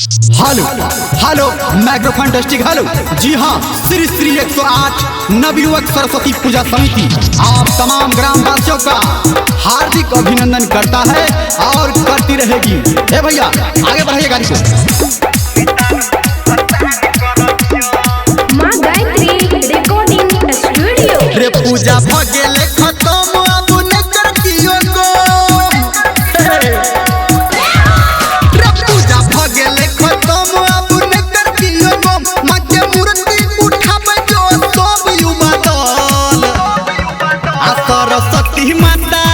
Hello hello microphone testing hello. जी हाँ, श्री श्री 108 नवयुवक सरस्वती पूजा समिति आप तमाम ग्रामवासियों का हार्दिक अभिनंदन करता है और करती रहेगी। हे भैया आगे बढ़ाइए गाड़ी को। माँ गायत्री रिकॉर्डिंग स्टूडियो। रे पूजा भ गेले खत्म अब न कर कियो गम। रे पूजा भ गेले खत्म अब न कर कियो गम। माँ के मूर्ति उठाबै जो सब युवा दल। आ सरस्वती माता,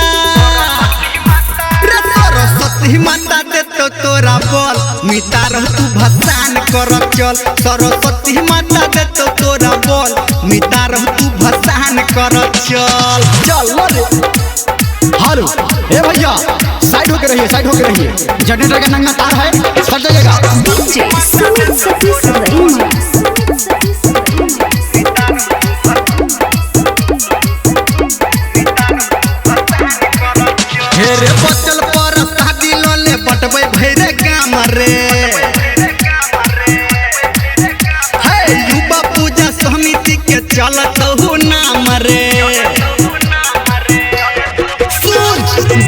रे सरस्वती माता देतो तोरा बल, मिटा रह तू भसान कर चल। सरस्वती माता देतो तोरा बल, मिटा रह तू भसान कर चल। चल रे। हेलो ए भैया साइड होके रहिए, साइड होके रहिए। जनरेटर का नंगा तार है, सट जाइएगा। डीजे सुमित सतीश रईमा। हे रे बचल पर शादी लले पटबै भैरे गाम रे। हे युवा पूजा समिति के चलत हो नाम रे। सुन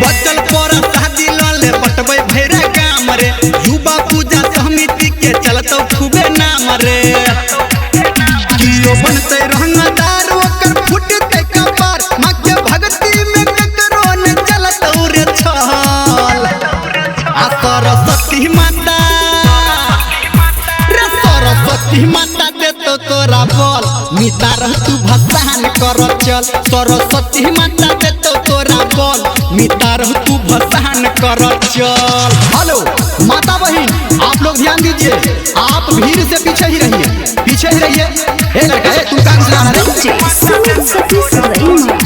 बचल पर शादी लले पटबै भैरे गाम रे। युवा पूजा समिति के चलत खूबे नाम रे। कियो बनतै रंगदार ओकर फुटतै कपार। माँ के भक्ति में ककरो न चलत रे छल। आ सरस्वती माता, रे सरस्वती माता देतो तोरा बल, मिटा रह तू भसान कर चल। सरस्वती माता देतो तोरा बल, मिटा रह तू भसान कर चल। हेलो माता बहन आप लोग ध्यान दीजिए, आप भीड़ से पीछे ही रहिए, पीछे ही रहिए। ए लड़का ए तू कहाँ से आ रहा है? डीजे सुमित सतीश रईमा।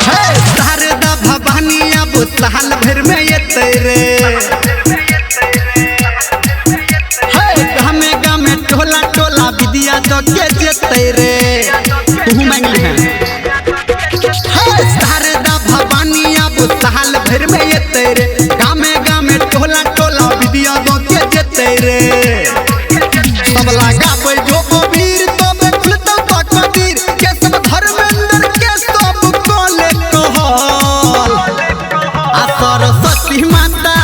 हे शारदा भवानी अब साल भर में एतै रे। हे गामे गामे टोला टोला विद्या दऽ के जेतै रे। तू मांगली है। हे शारदा भवानी अब साल भर में एतै रे। गामे गामे टोला टोला विद्या दऽ के जेतै रे। सब लगाबै जो वीर तबे खुलतौ तकदीर। के सब धर्मेंद्र के सब कले कहल। आ सरस्वती माता,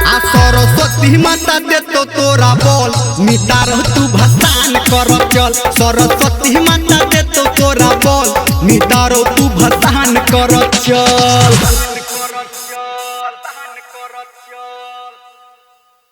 आ सरस्वती माता देतो तोरा बल, मिटा रह तू भसान कर चल। सरस्वती माता देतो तोरा बल, मिटा रह तू भसान कर चल।